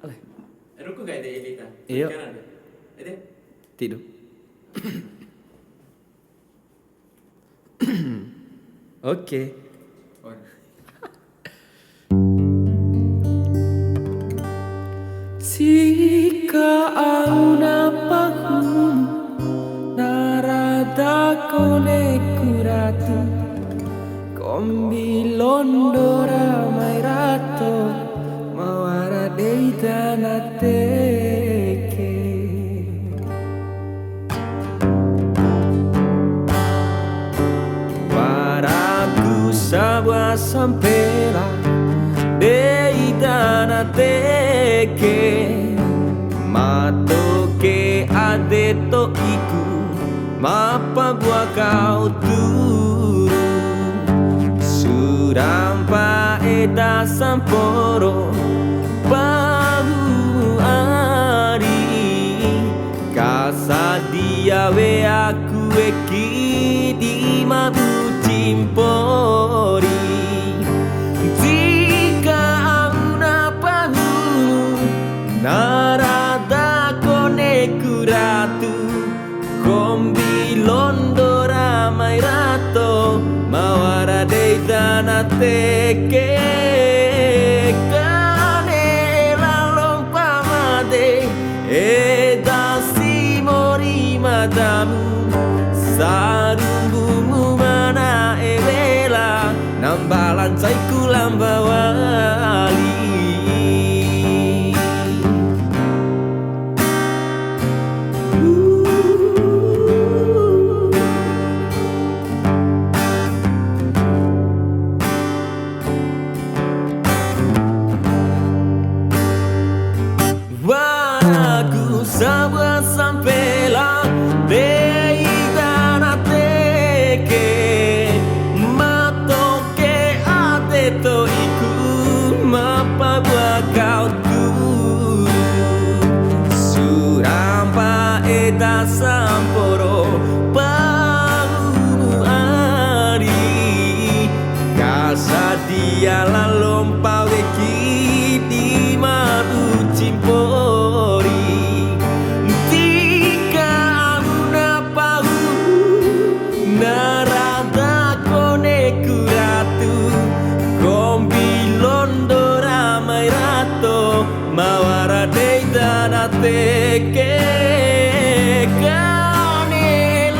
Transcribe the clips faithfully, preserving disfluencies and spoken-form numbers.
Ale. Ruku nggak ede, Elita? Iyo. Kanan deh. Ede? Tidu. Oke. Oh. Cika au na pahu na rada kone ku ratu, kombi londo ra mai rato, ma wara dei dana teke. Waraku sabua sampela dei dana teke, ma toke ade to'iku, ma pabua kau turu. Surampa eda samporo pahu ari, kasadia weaku weki di mabuci mpori. Jika au na pahu na rada kone ku ratu, kombi londo ra mai rato, ma wara dei dana teke. Kane lalo mpa made, eda si mori madamu, sarumbumu ma na'e wela, na mbala ncaiku lamba wali. Waraku sabua sampela dei dana teke, ma toke ade to'iku, ma pabua kau turu. Surampa eda samporo pahu ari, kasadia lalo mpa weki di mabuci mpori. Ntika au na pahu na rada kone ku ratu, kombi londo ra mai rato, ma wara dei dana teke. Kane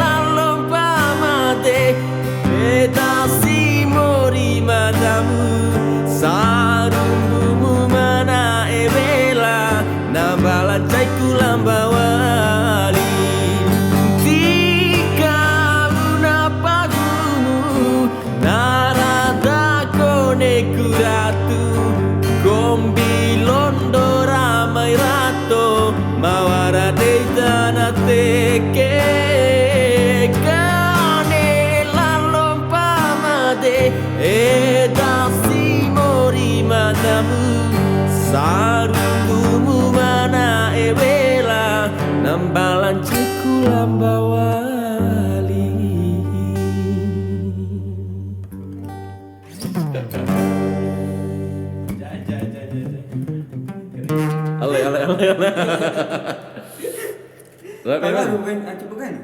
lalo mpa made, eda si mori madamu, sarumbumu ma na'e wela, na mbala ncaiku lamba wali. Ntika au na pahumu na rada kone ku ratu, kombi londo ra mai rato, ma wara dei dana teke. Kane lalo mpa made, eda si mori madamu, sarumbumu ma na'e wela, na mbala ncaiku lamba wali. Ale, ale, ale, ale. Rap ya, kan? Baru, Ben, ah, coba, kan?